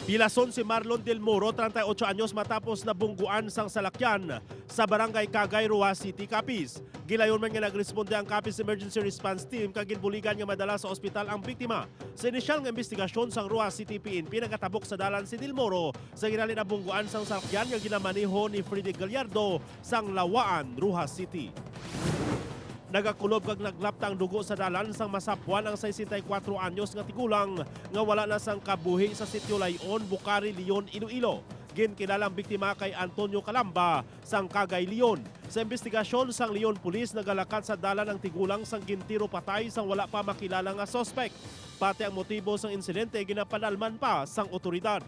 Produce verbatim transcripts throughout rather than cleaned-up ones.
Pilason si Marlon Del Moro, treinta y ocho anyos, matapos nabungguan sang salakyan sa Barangay Kagay, Roxas City, Capiz. Gilayon man nga nagresponde ang Capiz Emergency Response Team kag ginbuligan nga madala sa ospital ang biktima. Sa inisyal nga imbestigasyon sang Roxas City P N P, nagatabok sa dalan si Del Moro sa ginali nabungguan sang salakyan nga ginamaneho ni Freddy Gallardo sang Lawaan, Roxas City. Nagakulob kag naglapta ang dugo sa dalan sang masapwan ang sesenta y kuwatro anyos nga tigulang nga wala na sang kabuhi sa Sitio Lay-on, Bucari, Leon, Iloilo. Ginkilala ang biktima kay Antonio Calamba sang Kagay, Leon. Sa imbestigasyon sang Leon Police, nagalakat sa dalan ang tigulang sang gintiro patay sang wala pa makilala nga suspect. Pati ang motibo sang insidente ginapadalman pa sang otoridad.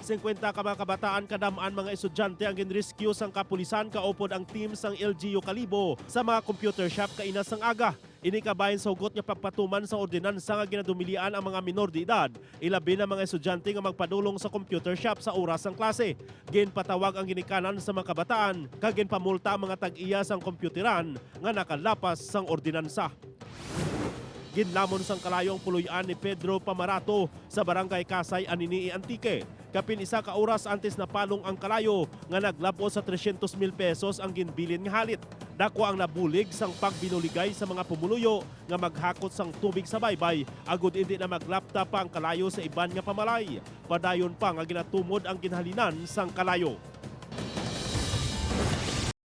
Singkwenta ka mga kabataan kadam-an mga estudyante ang ginrescue sang kapulisan kaupod ang team sang L G U Kalibo sa mga computer shop kaina sang aga. Ini kabahin sa hugot nga pagpatuman sang ordinansa nga ginadumilian ang mga minor de edad, ilabi na mga estudyante nga magpadulong sa computer shop sa oras sang klase. Ginpatawag ang ginikanan sa mga kabataan kag ginpamulta ang mga tag-iya sang kompyuteran nga nakalapas sang ordinansa. Ginlamon sang kalayo ang puloy-an ni Pedro Pamarato sa Barangay Kasay, Anini-y, Antique. Kapin isa ka oras antes napalong ang kalayo nga naglab-ot sa tresyentos mil pesos ang ginbilin nga halit. Daku ang nabulig sang pagbinuligay sa mga pumuluyo nga maghakot sang tubig sa baybay agod indi na maglapta pa ang kalayo sa iban nga pamalay. Padayon pa nga ginatumod ang ginhalinan sang kalayo.